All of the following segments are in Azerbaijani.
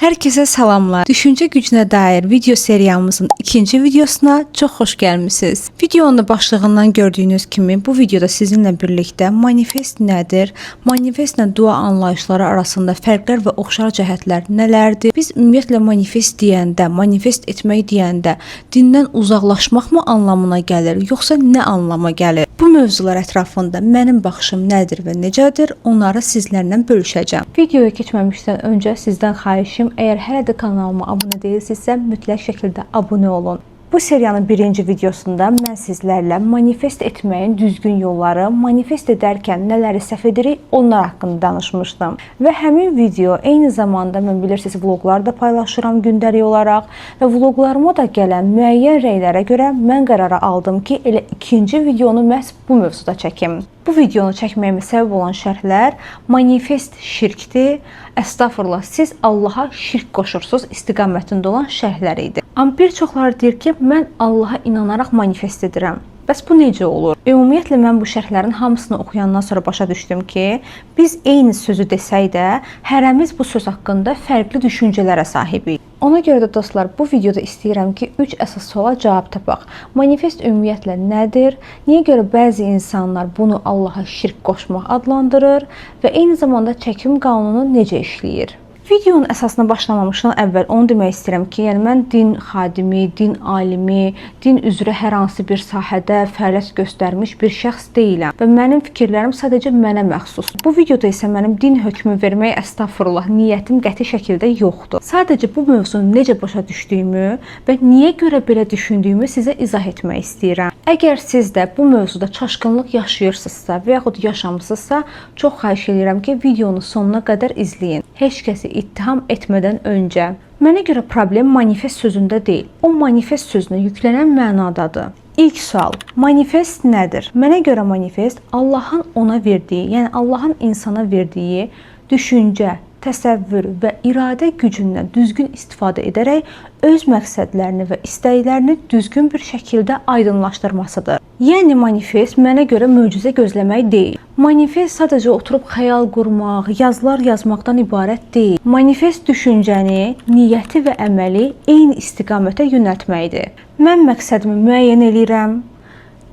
Herkese salamlar. Düşüncə gücünə dair video seriyamızın ikinci videosuna çox xoş gəlmisiniz. Videonun da başlığından gördüyünüz kimi bu videoda sizinlə birlikdə manifest nədir, manifestlə dua anlayışları arasında fərqlər və oxşar cəhətlər nələrdir? Biz ümumiyyətlə manifest deyəndə, manifest etmək deyəndə dindən uzaqlaşmaqmı anlamına gəlir, yoxsa nə anlama gəlir? Bu mövzular ətrafında mənim baxışım nədir və necədir, onları sizlərlə bölüşəcəm. Videoya keçməmişdən öncə sizdən xahişim, əgər hələ də kanalıma abunə deyilsinizsə, mütləq şəkildə abunə olun. Bu seriyanın birinci videosunda mən sizlərlə manifest etməyin düzgün yolları, manifest edərkən nələri səhv edirik, onlar haqqında danışmışdım. Və həmin video eyni zamanda mən bilirsiniz vloqlar da paylaşıram gündəlik olaraq və vloqlarıma da gələn müəyyən rəylərə görə mən qərara aldım ki, elə ikinci videonu məhz bu mövzuda çəkim. Bu videonu çəkməyimə səbəb olan şərhlər manifest şirkdir. Əstağfurullah, siz Allaha şirk qoşursunuz istiqamətində olan şərhlər idi. Amma bir çoxları deyir ki, mən Allaha inanaraq manifest edirəm. Bəs bu necə olur? Ümumiyyətlə mən bu şərhlərin hamısını oxuyandan sonra başa düşdüm ki, biz eyni sözü desək də, hərəmiz bu söz haqqında fərqli düşüncələrə sahibik. Ona görə də dostlar, bu videoda istəyirəm ki, 3 əsas suala cavab tapaq. Manifest ümumiyyətlə nədir? Niyə görə bəzi insanlar bunu Allaha şirk qoşmaq adlandırır və eyni zamanda çəkim qanunu necə işləyir? Videonun əsasına başlamamışdan əvvəl onu demək istəyirəm ki, yəni mən din xadimi, din alimi, din üzrə hər hansı bir sahədə fəaliyyət göstərmiş bir şəxs deyiləm və mənim fikirlərim sadəcə mənə məxsusdur. Bu videoda isə mənim din hökmü vermək, əstağfurullah, niyyətim qəti şəkildə yoxdur. Sadəcə bu mövzunu necə başa düşdüyümü və niyə görə belə düşündüyümü sizə izah etmək istəyirəm. Əgər siz də bu mövzuda çaşqınlıq yaşayırsınızsa və yaxud yaşamısınızsa, çox xahiş edirəm ki, videonu sonuna qədər izləyin. Heç kəsi ittiham etmədən öncə. Mənə görə problem manifest sözündə deyil, o manifest sözünə yüklənən mənadadır. İlk sual, manifest nədir? Mənə görə manifest Allahın ona verdiyi, yəni Allahın insana verdiyi düşüncə, təsəvvür və iradə gücündən düzgün istifadə edərək öz məqsədlərini və istəklərini düzgün bir şəkildə aydınlaşdırmasıdır. Yəni manifest mənə görə möcüzə gözləmək deyil. Manifest sadəcə oturub xəyal qurmaq, yazılar yazmaqdan ibarət deyil. Manifest düşüncəni, niyyəti və əməli eyni istiqamətə yönəltməkdir. Mən məqsədimi müəyyən eləyirəm,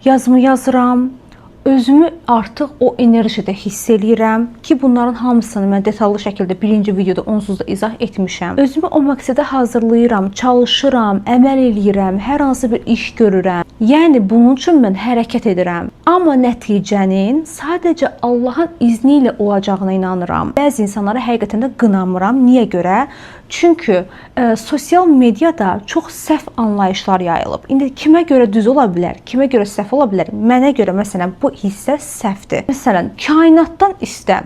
yazımı yazıram, özümü artıq o enerjidə hiss eləyirəm ki, bunların hamısını mən detallı şəkildə birinci videoda onsuz da izah etmişəm. Özümü o məqsədə hazırlayıram, çalışıram, əməl eləyirəm, hər hansı bir iş görürəm. Yəni bunun üçün mən hərəkət edirəm. Amma nəticənin sadəcə Allahın izni ilə olacağına inanıram. Bəzi insanları həqiqətən də qınamıram. Niyə görə? Çünki sosial mediada çox səhv anlayışlar yayılıb. İndi kimə görə düz ola bilər, kimə görə səhv ola bilər? Mənə görə məsələn bu hissə səhvdir. Məsələn, kainatdan istə.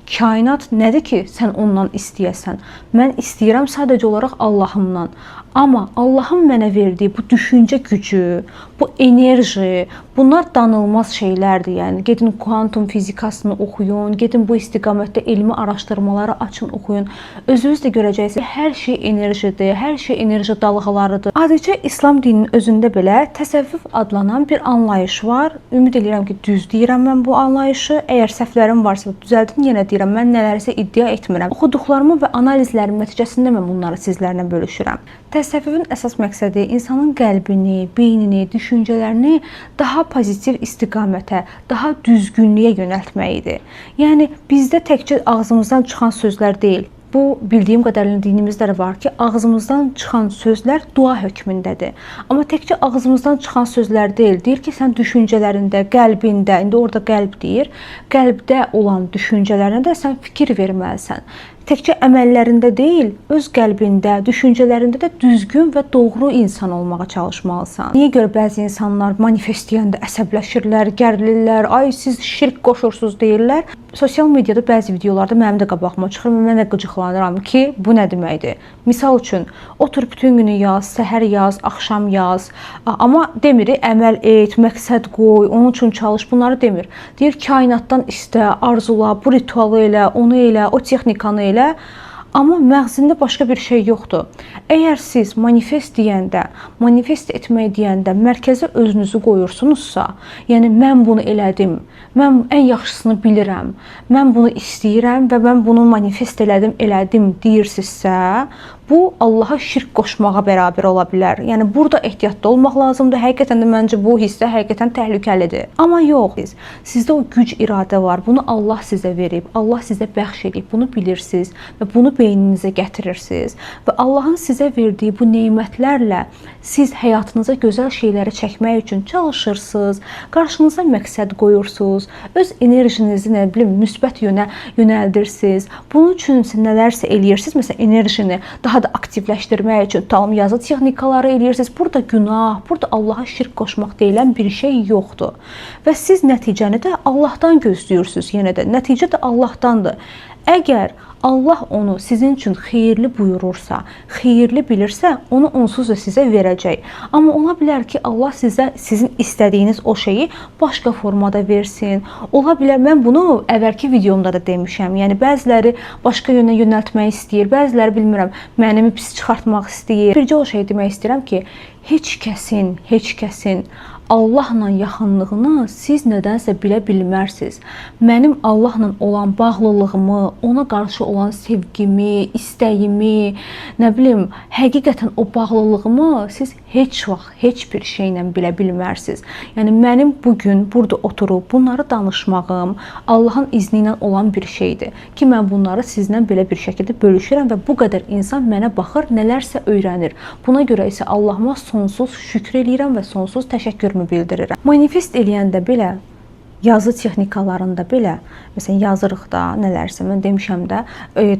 Kainat nədir ki, sən ondan istəyəsən? Mən istəyirəm sadəcə olaraq Allahımdan. Amma Allahın mənə verdiyi bu düşüncə gücü, bu enerji, bunlar danılmaz şeylərdir. Yəni gedin kuantum fizikasını oxuyun, gedin bu istiqamətdə elmi araşdırmaları açın, oxuyun. Özünüz də görəcəksiniz, hər şey enerjidir, hər şey enerji dalğalarıdır. Adicə İslam dininin özündə belə təsəvvüf adlanan bir anlayış var. Ümid eləyirəm ki, düz deyirəm mən bu anlayışı. Əgər səhvlərim varsa düzəldin, yenə deyirəm, mən nələrisə iddia etmirəm. Oxuduqlarımı və analizlərim nəticəsində mən bunları sizlərlə bölüşürəm. Təsəvvüfün əsas məqsədi insanın qəlbini, beynini, düşüncələrini daha pozitiv istiqamətə, daha düzgünlüyə yönəltmək idi. Yəni bizdə təkcə ağzımızdan çıxan sözlər deyil. Bu bildiyim qədərilə dinimizdə də var ki, ağzımızdan çıxan sözlər dua hökmündədir. Amma təkcə ağzımızdan çıxan sözlər deyil. Deyir ki, sən düşüncələrində, qəlbində, indi orada qəlb deyir, qəlbdə olan düşüncələrinə də sən fikir verməlisən. Təkcə əməllərində deyil, öz qəlbində, düşüncələrində də düzgün və doğru insan olmağa çalışmalısan. Niyə görə bəzi insanlar manifest deyəndə əsəbləşirlər, gərilirlər, ay siz şirk qoşursunuz deyirlər. Sosial mediada bəzi videolarda mənim də qabağıma çıxır və mən də qıcıqlanıram ki, bu nə deməkdir? Misal üçün, otur bütün günü yaz, səhər yaz, axşam yaz, amma demir əməl et, məqsəd qoy, onun üçün çalış, bunları demir. Deyir kainatdan istə, arzula, bu ritualı elə, onu elə, o texnikanı elə. Amma məğzində başqa bir şey yoxdur. Əgər siz manifest deyəndə, manifest etmək deyəndə mərkəzə özünüzü qoyursunuzsa, yəni mən bunu elədim, mən ən yaxşısını bilirəm, mən bunu istəyirəm və mən bunu manifest elədim deyirsinizsə, bu Allaha şirk qoşmağa bərabər ola bilər. Yəni burada ehtiyatlı olmaq lazımdır. Həqiqətən də məncə bu hissə həqiqətən təhlükəlidir. Amma yox, sizdə o güc, iradə var. Bunu Allah sizə verib, Allah sizə bəxş edib. Bunu bilirsiniz və bunu beyninizə gətirirsiniz və Allahın sizə verdiyi bu nemətlərlə siz həyatınıza gözəl şeyləri çəkmək üçün çalışırsınız, qarşınıza məqsəd qoyursunuz, öz enerjinizi nə bilim müsbət yönə yönəldirsiniz. Bunun üçün isə nələrsə eləyirsiniz. Məsələn, enerjini daha da aktivləşdirmək üçün tam yazı texnikaları eləyirsiniz. Burada günah, burada Allaha şirk qoşmaq deyilən bir şey yoxdur. Və siz nəticəni də Allahdan gözləyirsiniz yenə də. Nəticə də Allahdandır. Əgər Allah onu sizin üçün xeyirli buyurursa, xeyirli bilirsə, onu onsuz da sizə verəcək. Amma ola bilər ki, Allah sizə sizin istədiyiniz o şeyi başqa formada versin. Ola bilər, mən bunu əvvəlki videomda da demişəm. Yəni bəziləri başqa yönə yönəltmək istəyir, bəziləri bilmirəm, mənimi pis çıxartmaq istəyir. Bircə o şeyi demək istəyirəm ki, heç kəsin Allahla yaxınlığını siz nədənsə bilə bilmərsiniz. Mənim Allahla olan bağlılığımı, ona qarşı olan sevgimi, istəyimi, nə bilim, həqiqətən o bağlılığımı siz heç vaxt heç bir şeylə bilə bilmərsiniz. Yəni mənim bu gün burada oturub bunları danışmağım Allahın izni ilə olan bir şeydir ki, mən bunları sizlə belə bir şəkildə bölüşürəm və bu qədər insan mənə baxır, nələrsə öyrənir. Buna görə isə Allahıma sonsuz şükür eləyirəm və sonsuz təşəkkürümü bildirirəm. Manifest eləyəndə belə, yazı texnikalarında belə, məsələn yazırıq da nələrsə, mən demişəm də,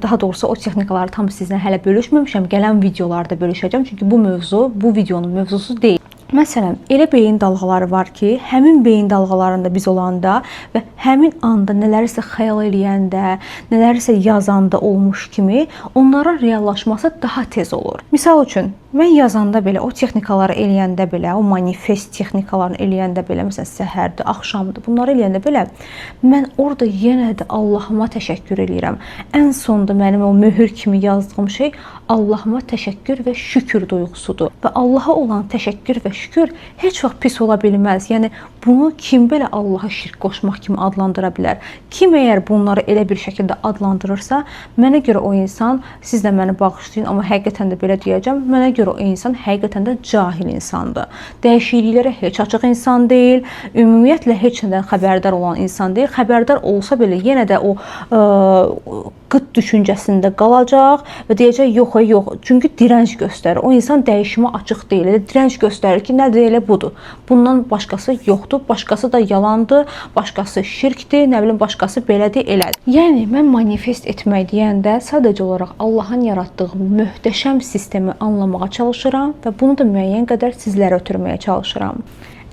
daha doğrusu o texnikaları tam sizlə hələ bölüşməmişəm, gələn videolarda bölüşəcəm. Çünki bu mövzu, bu videonun mövzusu deyil. Məsələn, elə beyin dalğaları var ki, həmin beyin dalğalarında biz olanda və həmin anda nələrisə xəyal eləyəndə, nələrisə yazanda olmuş kimi onlara reallaşması daha tez olur. Misal üçün, mən yazanda belə, o texnikaları eləyəndə belə, o manifest texnikalarını eləyəndə belə, məsələn, səhərdir, axşamdır, bunları eləyəndə belə, mən orada yenə də Allahıma təşəkkür eləyirəm. Ən sonda mənim o möhür kimi yazdığım şey Allahıma təşəkkür və şükür duyğusudur. Və Allaha olan təşəkkür və şükür heç vaxt pis ola bilməz. Yəni bunu kim belə Allaha şirk qoşmaq kimi adlandıra bilər? Kim əgər bunları elə bir şəkildə adlandırırsa, mənə görə o insan, siz də məni bağışlayın, amma həqiqətən də belə deyəcəm, mənə görə o insan həqiqətən də cahil insandır. Dəyişikliklərə heç açıq insan deyil, ümumiyyətlə heç nədən xəbərdar olan insan deyil. Xəbərdar olsa belə yenə də o qıt düşüncəsində qalacaq və deyəcək yox, yox. Çünki dirənc göstərir. O insan dəyişimə açıq deyil. Elə dirənc göstərir ki, nədir elə budur. Bundan başqası yoxdur, başqası da yalandır, başqası şirkdir, nə bilim başqası belədir, elədir. Yəni mən manifest etmək deyəndə sadəcə olaraq Allahın yaratdığı möhtəşəm sistemi anlamağa çalışıram və bunu da müəyyən qədər sizlərə ötürməyə çalışıram.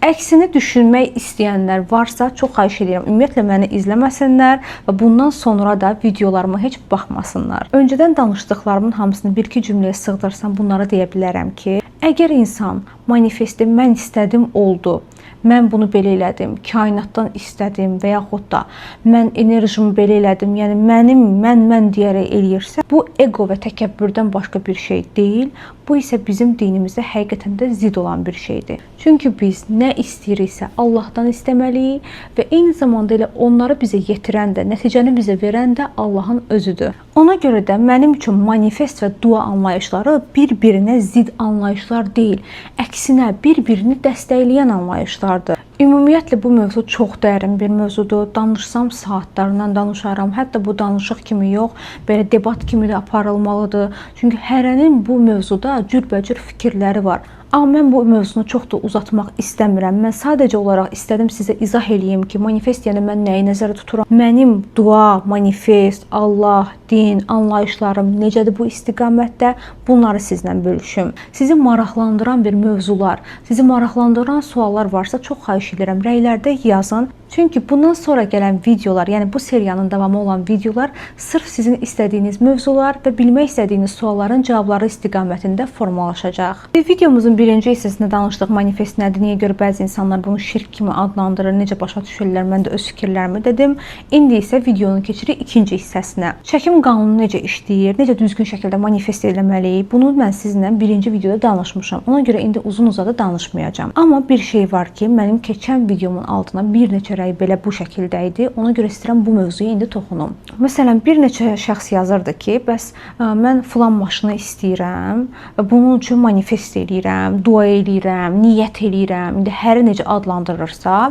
Əksini düşünmək istəyənlər varsa, çox xahiş edirəm, ümumiyyətlə məni izləməsinlər və bundan sonra da videolarıma heç baxmasınlar. Öncədən danışdıqlarımın hamısını bir-iki cümləyə sığdırsam bunları deyə bilərəm ki, əgər insan manifesti mən istədim oldu, mən bunu belə elədim, kainatdan istədim və yaxud da mən enerjimi belə elədim, yəni mənim, mən deyərək eləyirsə, bu ego və təkəbbürdən başqa bir şey deyil. Bu isə bizim dinimizdə həqiqətən də zid olan bir şeydir. Çünki biz nə istəyiriksə Allahdan istəməliyik və eyni zamanda elə onları bizə yetirən də, nəticəni bizə verən də Allahın özüdür. Ona görə də mənim üçün manifest və dua anlayışları bir-birinə zid anlayışlar deyil, əksinə bir-birini dəstəkləyən anlayışlardır. Ümumiyyətlə bu mövzu çox dərin bir mövzudur. Danışsam saatlarla danışaram. Hətta bu danışıq kimi yox, belə debat kimi də aparılmalıdır. Çünki hərənin bu mövzuda cürbəcür fikirləri var. Amma mən bu mövzunu çox da uzatmaq istəmirəm. Mən sadəcə olaraq istədim sizə izah eləyim ki, manifest yəni mən nəyi nəzərdə tuturam? Mənim dua, manifest, Allah, din anlayışlarım necədir bu istiqamətdə? Bunları sizlə bölüşüm. Sizi maraqlandıran bir mövzular, sizi maraqlandıran suallar varsa çox xahiş edirəm, rəylərdə yazın. Çünki bundan sonra gələn videolar, yəni bu seriyanın davamı olan videolar sırf sizin istədiyiniz mövzular və bilmək istədiyiniz sualların cavabları istiqamətində formalaşacaq. Bir videomuzun birinci hissəsində danışdıq manifest nədir, niyə görə bəzi insanlar bunu şirk kimi adlandırır, necə başa düşürlər, mən də öz fikirlərimi dedim. İndi isə videonun keçirik ikinci hissəsinə. Çəkim qanunu necə işləyir, necə düzgün şəkildə manifest eləməliyik, bunu mən sizinlə birinci videoda danışmışam. Ona görə indi uzun-uzadı danışmayacağam. Amma bir şey var ki, mənim keçən videomun altına bir neçə rəy belə bu şəkildə idi. Ona görə istəyirəm bu mövzuya indi toxunum. Məsələn, bir neçə şəxs yazırdı ki, bəs mən filan maşını istəyirəm və bunun üçün manifest eləyirəm, dua eləyirəm, niyyət eləyirəm. İndi hər necə adlandırırsa,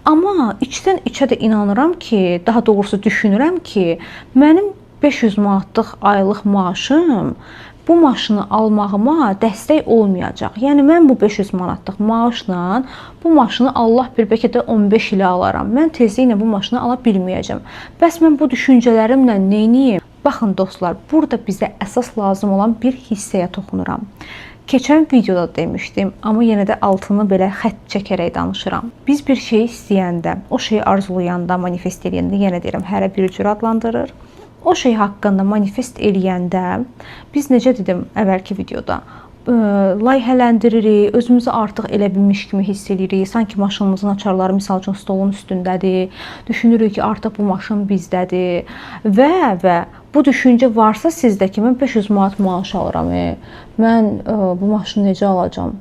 amma içdən içə də inanıram ki, daha doğrusu düşünürəm ki, mənim 500 manatlıq aylıq maaşım bu maşını almağıma dəstək olmayacaq. Yəni mən bu 500 manatlıq maaşla bu maşını Allah bir bəlkə də 15 ilə alaram. Mən tezliklə bu maşını ala bilməyəcəm. Bəs mən bu düşüncələrimlə nə edeyim? Baxın dostlar, burada bizə əsas lazım olan bir hissəyə toxunuram. Keçən videoda demişdim, amma yenə də altını belə xətt çəkərək danışıram. Biz bir şeyi istəyəndə, o şeyi arzulayanda, manifest eləyəndə, yenə deyirəm, hərə bir cür adlandırır. O şey haqqında manifest eləyəndə biz necə dedim əvvəlki videoda, layihələndiririk, özümüzü artıq elə bilmiş kimi hiss eləyirik. Sanki maşınımızın açarları misal üçün stolun üstündədir. Düşünürük ki, artıq bu maşın bizdədir və bu düşüncə varsa sizdə ki, mən 500 manat maaş alıram, mən bu maşını necə alacağam?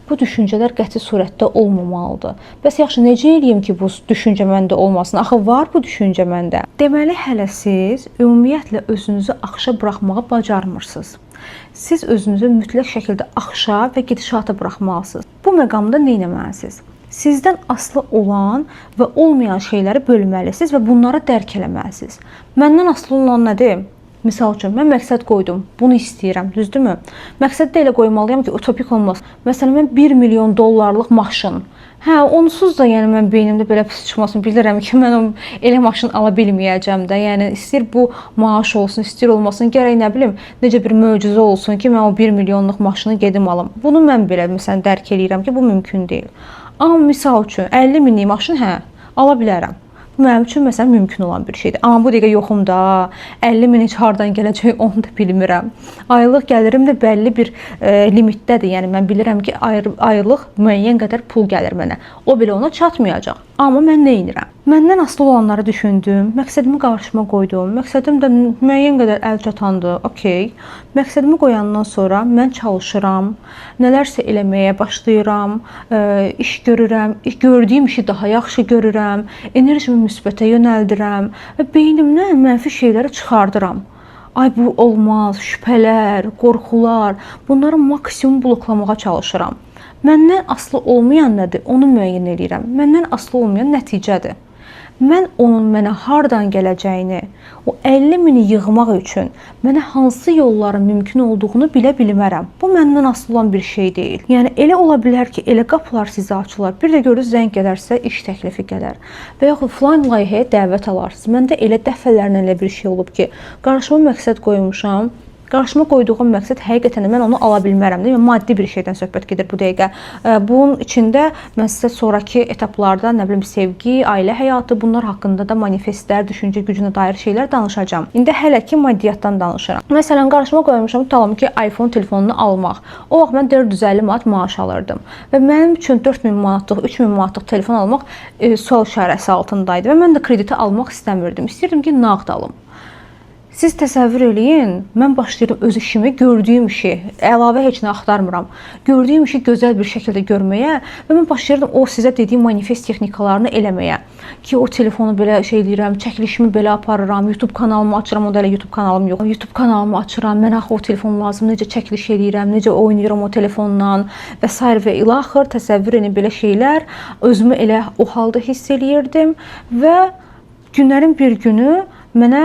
Bu düşüncələr qəti surətdə olmamalıdır. Bəs yaxşı, necə eləyim ki, bu düşüncə məndə olmasın? Axı var bu düşüncə məndə. Deməli, hələ siz ümumiyyətlə özünüzü axışa buraxmağı bacarmırsınız. Siz özünüzü mütləq şəkildə axışa və gedişata buraxmalısınız. Bu məqamda nə etməlisiniz? Sizdən asılı olan və olmayan şeyləri bölməlisiniz və bunları dərk eləməlisiniz. Məndən asılı olan nədir? Misal üçün, mən məqsəd qoydum, bunu istəyirəm, düzdürmü? Məqsəd də elə qoymalıyam ki, utopik olmasın. Məsələn, mən 1 milyon dollarlıq maşın. Hə, onsuz da yəni mən beynimdə belə pis çıxmasın. Bilirəm ki, mən o elə maşın ala bilməyəcəm də. Yəni istəyir bu maaş olsun, istəyir olmasın, gərək nə bilim, necə bir möcüzə olsun ki, mən o 1 milyonluq maşını gedim alım. Bunu mən belə məsələn dərk eləyirəm ki, bu mümkün deyil. Amma misal üçün 50 minlik maşın, hə, ala bilərəm. Bu mənim üçün məsələn mümkün olan bir şeydir. Amma bu dəqiqə yoxum da. 50 min heç hardan gələcək onu da bilmirəm. Aylıq gəlirim də bəlli bir limitdədir. Yəni mən bilirəm ki, aylıq müəyyən qədər pul gəlir mənə. O belə ona çatmayacaq. Amma mən nə edirəm? Məndən asılı olanları düşündüm, məqsədimi qarşıma qoydum. Məqsədim də müəyyən qədər əl çatandı. Okay. Məqsədimi qoyandan sonra mən çalışıram, nələrsə eləməyə başlayıram, iş görürəm, gördüyüm işi daha yaxşı görürəm, enerjimi müsbətə yönəldirəm və beynimdən mənfi şeyləri çıxardıram. Ay bu olmaz, şübhələr, qorxular, bunları maksimum bloklamağa çalışıram. Məndən asılı olmayan nədir? Onu müəyyən eləyirəm. Məndən asılı olmayan nəticədir. Mən onun mənə hardan gələcəyini, o 50 mini yığmaq üçün mənə hansı yolların mümkün olduğunu bilə bilmərəm. Bu məndən asılı olan bir şey deyil. Yəni elə ola bilər ki, elə qapılar sizə açılar. Bir də görürsüz zəng gələrsə iş təklifi gələr. Və yaxud filan layihəyə dəvət alarsınız. Məndə elə dəfələrlə elə bir şey olub ki, qarşıma məqsəd qoymuşam. Qarşıma qoyduğum məqsəd həqiqətən də mən onu ala bilmərəm. Deyil mi? Maddi bir şeydən söhbət gedir bu dəqiqə. Bunun içində mən sizə sonrakı etaplarda, nə bilim, sevgi, ailə həyatı, bunlar haqqında da manifestlər, düşüncə gücünə dair şeylər danışacağam. İndi hələ ki maddiyyatdan danışıram. Məsələn, qarşıma qoymuşam tutalım ki, iPhone telefonunu almaq. O vaxt mən 450 manat maaş alırdım və mənim üçün 4000 manatlıq, 3000 manatlıq telefon almaq sual işarəsi altındaydı və mən də krediti almaq istəmirdim. İstəyirdim ki, nağd alım. Siz təsəvvür eləyin, mən başlayıram öz işimi, gördüyüm işi, əlavə heç nə axtarmıram. Gördüyüm işi gözəl bir şəkildə görməyə və mən başlayırdım o sizə dediyim manifest texnikalarını eləməyə. Ki o telefonu belə şey eləyirəm, çəkilişimi belə aparıram, YouTube kanalımı açıram, o da elə YouTube kanalım yox. YouTube kanalımı açıram, mənə axı o telefon lazım, necə çəkiliş eləyirəm, necə oynayıram o telefonla və sair və ilaxır. Təsəvvür edin belə şeylər. Özümü elə o halda hiss eləyirdim və günlərin bir günü mənə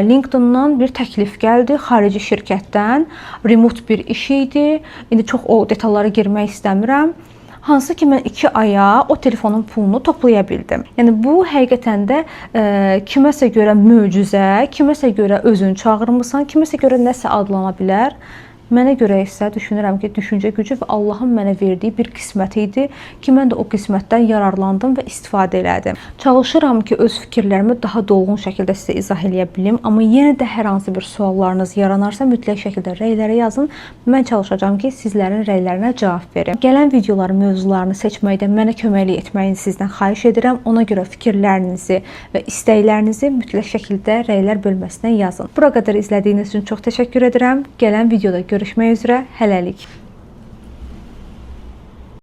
LinkedIn-dan bir təklif gəldi, xarici şirkətdən, remote bir iş idi. İndi çox o detallara girmək istəmirəm. Hansı ki mən 2 aya o telefonun pulunu toplaya bildim. Yəni bu həqiqətən də kiməsə görə möcüzə, kiməsə görə özün çağırmısan, kiməsə görə nəsə adlana bilər. Mənə görə isə düşünürəm ki, düşüncə gücü və Allahın mənə verdiyi bir qismət idi ki, mən də o qismətdən yararlandım və istifadə elədim. Çalışıram ki, öz fikirlərimi daha dolğun şəkildə sizə izah eləyə bilim, amma yenə də hər hansı bir suallarınız yaranarsa mütləq şəkildə rəylərə yazın. Mən çalışacağam ki, sizlərin rəylərinə cavab verim. Gələn videoların mövzularını seçməkdə mənə köməklik etməyinizi sizdən xahiş edirəm. Ona görə fikirlərinizi və istəklərinizi mütləq şəkildə rəylər bölməsinə yazın. Bura qədər izlədiyiniz üçün çox təşəkkür edirəm. Gələn videoda görüşmək üzrə. Hələlik.